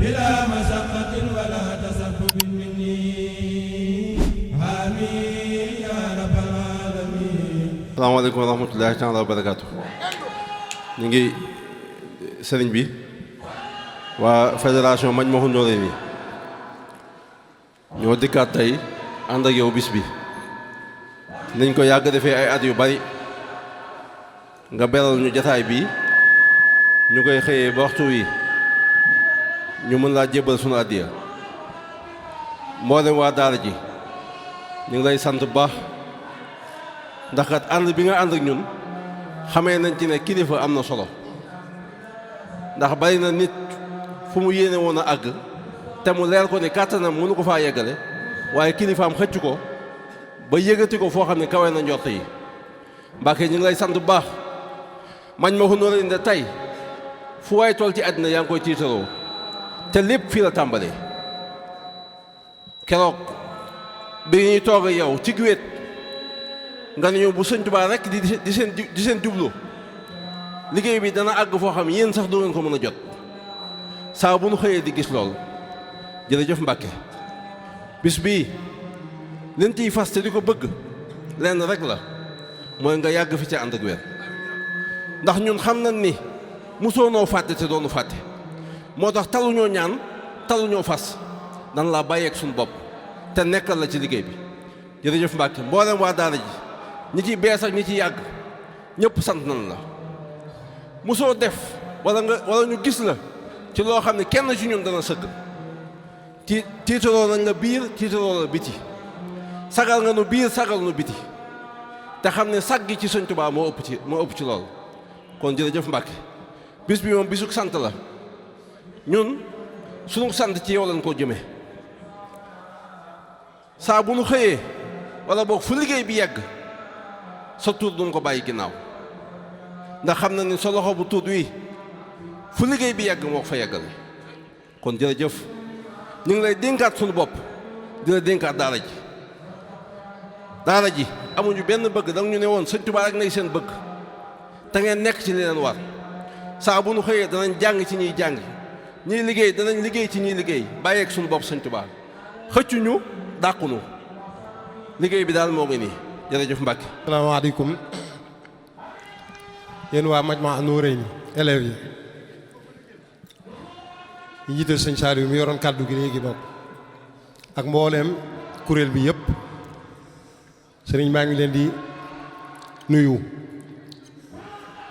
بلا مشقة ولا تسبب مني آمين يا رب العالمين. salaamaaleykum wa rahmatullahi taala wa barakaatu. ñu ngi sëriñ bi waa fédération Majmahun Nurayni ñoo dikkaat tey ànd ak yow bis bi nañ ko yàgg defee ay at yu bari nga beral ñu jataay bi ñu koy xëyee ba waxtu wi ñu mën laa jébbal sunu àddiya mboolem waa daara ji ñu ngi lay sant bu baax ndax kat ànd bi nga ànd ak ñun xamee nañ ci ne kilifa am na solo ndax bari na nit fu mu yéene woon a àgg te mu leer ko ne kàttanam mënu ko faa yeggale waaye kilifaam xëcc ko ba yëgati ko foo xam ne kawe na njort yi. Mbàkke ñu ngi lay sant bu baax Majmahun Nurayni tey fu waay tool ci àddina yaa ngi koy tiitaroo te lépp fii la tàmbalee. keroog bi ñuy toog ak yow ci wéet nga ne ñu bu Sëñ Tuubaa rek di seen jublu liggéey bi dana àgg foo xam ne yéen sax du ngeen ko mën a jot saa bu nu xëyee di gis loolu. jërëjëf Mbàkke bis bii leen ciy fas te di ko bëgg lenn rek la mooy nga yàgg fi ca ànd ak wér ndax ñun xam nañ ni mosoo noo fàtte te doonu fàtte moo tax taluñoo ñaan taluñoo fas dan laa bàyyeeg suñu bopp te nekkal la ci liggéey bi. jërëjëf Mbàkke mboolem waa daara ji ñi ciy bees ak ñi ciy yàgg ñëpp sant nañ la mosoo def wala ñu gis la ci loo xam ne kenn ci ñun dana sëgg tiitaroo nañ la biir tiitaroo la biti sagal nga nu biir sagal nu biti te xam ne sag gi ci Sëñ Tuubaa moo ëpp ci loolu. kon jërëjëf Mbàkke bis bi moom bisuk sant la ñun sunu sant ci yow lañ ko jëme saa bu nu xëyee wala boog fu liggéey bi yegg sa tur duñ ko bàyyi ginnaaw ndax xam na ni sa loxo bu tuut wi fu liggéey bi yegg moo ko fa yeggale. kon jërëjëf ñu ngi lay dénkaat sunu bopp di la dénkaat daara ji amuñu benn bëgg danga ñu ne woon Sëñ Tuubaa rek nay seen bëgg te ngeen nekk ci li leen war saa bu nu xëyee danañ jàng ci ñuy jàng ñuy liggéey danañ liggéey ci ñuy liggéey bàyyeeg suñu bopp Sëñ Tuubaa xëccuñu dàqunu liggéey bi daal moo ngi nii. jërëjëf Mbàkke. asalaamaaleykum yéen waa Majmahun Nurayni élèves yi ñu jiital sëñ Saliou mi yoroon kàddu gi léegi bokk ak mbooleem kuréel bi yëpp sëriñ maa ngi leen di nuyu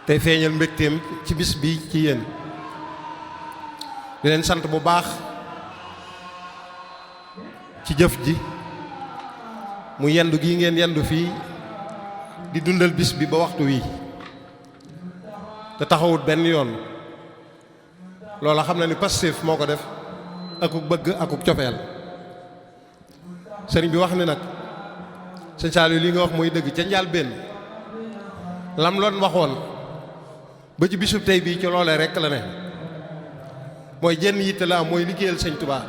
tey feeñal mbégteem ci bis bi ci yéen di leen sant bu baax ci jëf ji mu yendu gi ngeen yendu fii di dundal bis bi ba waxtu wi te taxawut benn yoon loola xam na ni Pastef moo ko def akuk bëgg akuk cofeel sëriñ bi wax ni nag sëñ Saliou li nga wax mooy dëgg ca njaal benn lam loon waxoon ba ci bisub tey bii ci loolee rekk la ne mooy jenn yitte la am mooy liggéeyal sëñ Tuubaa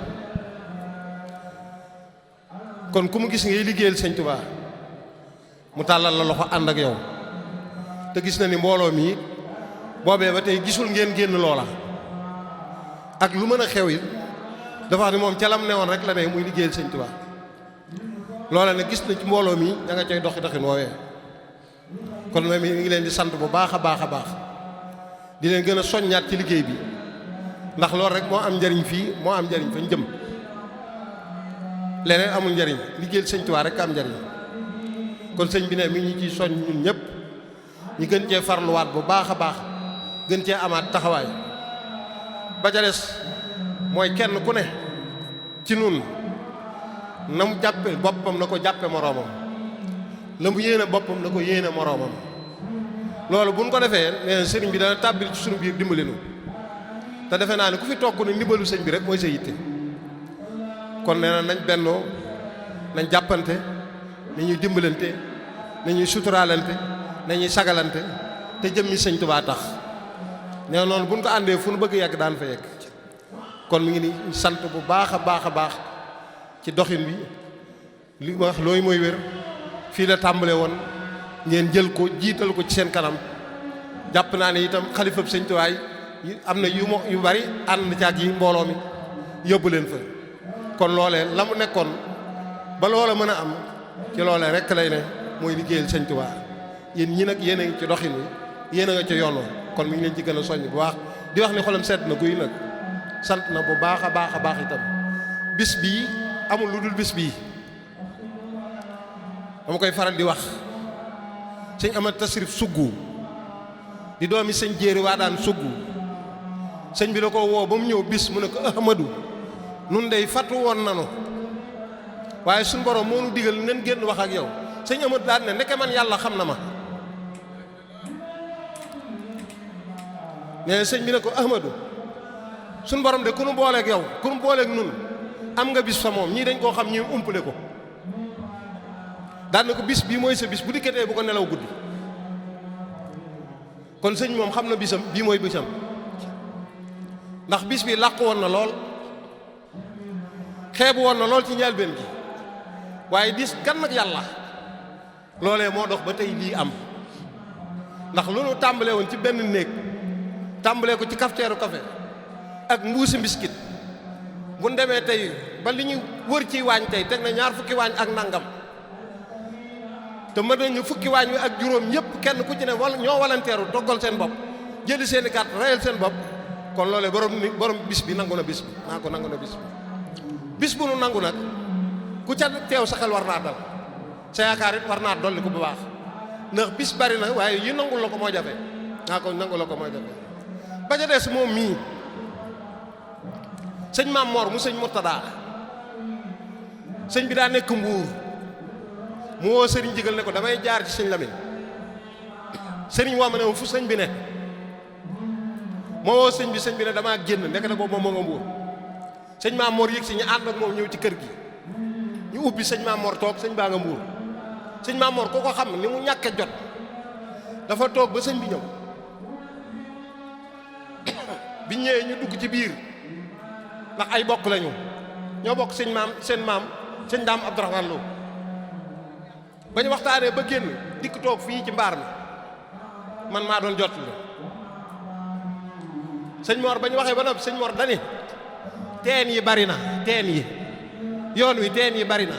kon ku mu gis ngay liggéeyal sëñ Tuubaa mu tàllal la loxo ànd ak yow te gis na ni mbooloo mi boobee ba tey gisul ngeen génn loola ak lu mën a xew it dafa wax ni moom ca lam ne woon rek la ne muy liggéeyal sëñ Tuubaa loola ne gis na ci mbooloo mi da nga cay doxi doxin woowee kon moom mi ngi leen di sant bu baax a baax a baax di leen gën a soññaat ci liggéey bi ndax loolu rek moo am njariñ fii moo am njariñ fañ jëm leneen amul njariñ liggéeyal sëñ Tuubaa rek am njariñ kon sëñ bi ne mi ngi ciy soñ ñun ñëpp ñu gën cee farluwaat bu baax a baax gën cee amaat taxawaay ba ca des mooy kenn ku ne ci nun na mu jàppe boppam na ko jàppe moroomam la mu yéene boppam na ko yéene moroomam loolu buñ ko defee nee sëriñ bi dana tàbbil ci sunu biir dimbali nu te defe naa ne ku fi toog ne ndimbalu sëñ bi rek mooy sa yitte kon nee na nañ bennoo nañ jàppante nañuy dimbalante nañuy suturaalante nañuy sagalante te jëmmi sëñ Tuubaa tax nee noonu buñ ko àndee fu nu bëgg yegg daan fa yegg kon mi ngi ni sant bu baax a baax a baax ci doxin bi li ma wax looyu mooy wér fii la tàmbale woon ngeen jël ko jiital ko ci seen kanam jàpp naa ne itam xalifab sëñ Tuubaa am na yu bari ànd caag yi mbooloo mi yóbbu leen fa kon loolee la mu nekkoon ba loola mën a am ci loolee rekk lay ne mooy liggéeyal sëñ Tuubaa yéen ñi nag yéen a ngi ci doxin wi yéen a nga ci yoon kon mi ngi leen ci gën a soññ bu baax di wax ni xolam sedd na guy nag sant na bu baax a baax a baax itam bis bii amul lu dul bis bii dama koy faral di wax sëñ Amad Tasrif suggu di doomi sëñ jéeri waa daan suggu sëñ bi da ko woo ba mu ñëw bis mu ne ko Ahmadu nun dey fàttu woon nanu waaye suñ borom moo nu digal nen génn wax ak yow sëñ Amadu daan ne ndeke man yàlla xam na ma nee sëñ bi ne ko Ahmadu suñ borom de ku nu booleeg yow ku nu booleeg nun am nga bis fa moom ñii dañ koo xam ñi umpale ko daan na ko bis bii mooy sa bis bu dikkatee bu ko nelaw guddi kon sëñ moom xam na bisam bii mooy bisam ndax bis bi làqu woon na lool xeebu woon na lool ci njëlbéen gi waaye dis kan nag yàlla loolee moo dox ba tey lii am ndax lu nu tàmbalee woon ci benn néeg tàmbalee ko ci kafteeru café ak mbuusi mbiskit bu ñu demee tey ba li ñu wër ci waañ tey teg na 20 fukki waañ ak nangam te mën nañu fukki waañ wi ak juróom yëpp kenn ku ci ne wala ñoo walanteeru toggal seen bopp jëli seen i gàtt rayal seen bopp kon loolee borom bis bi nangu na bis bi naa ko nangu na bis bi bis bu nu nangu nag ku ca teew sa xel war naa dal sa yaakaar it war naa dolli ko bu baax ndax bis bari na waaye yi nangul la ko moo jafe naa ko nangul la ko moo jafe ba ca des moom mii sëñ Maam Mor mu sëñ Murtada sëñ bi daa nekk Mbuur mu woo sëriñ jigal ne ko damay jaar ci sëñ Lamine sëriñ woo ma ne fu sëñ bi ne moo woo sëñ bi ne damaa génn ndek na boobu moom moo nga Mbuur sëñ Maam Mor yëg si ñu ànd ak moom ñëw ci kër gi ñu ubbi sëñ Maam Mor toog sëñ baa nga Mbuur sëñ Maam Mor ku ko xam ni mu ñàkke jot dafa toog ba sëñ bi ñëw bi ñëwee ñu dugg ci biir ndax ay bokk lañu ñoo bokk seen maam sëñ Daam Abdourahmane Lo ba ñu waxtaanee ba génn dikk toog fii ci mbaar mi man maa doon jot li sëñ Mor ba ñu waxee ba noppi sëñ Mor dani teen yi bari na teen yi yoon wi teen yi bari na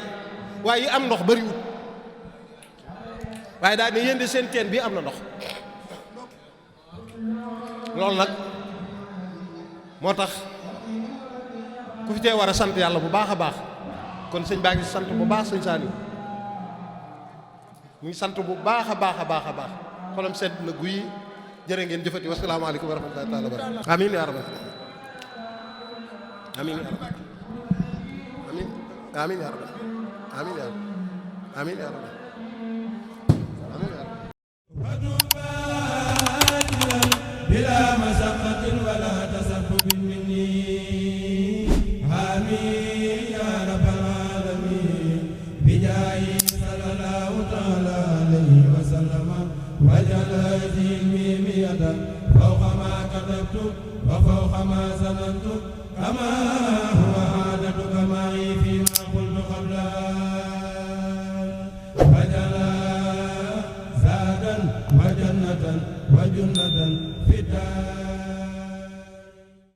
waaye yi am ndox bariwut waaye daal ne yéen de seen teen bii am na ndox loolu nag moo tax ku fi tee war a sant yàlla bu baax a baax kon sëñ baa ngi sant bu baax sëñ Saliou mu ngi sant bu baax a baax a baax a baax xolam sedd na guy jërë ngeen jëfati wasalaamaaleykum wa rahmatullahi taala wa barakatuh amiin yaa rabbi amiin yaa rabbi amiin amiin yaa rabbi amiin yaa rabbi amiin yaa rabbi amiin yaa rabbi bila masaqatin wala tasabbubin minni amiin ya rabbal alamin bijaahi sallallahu taala alayhi wa sallama waj'al hadhihi al-mimiyata fawqa ma katabtu wa fawqa ma zanantu kama huwa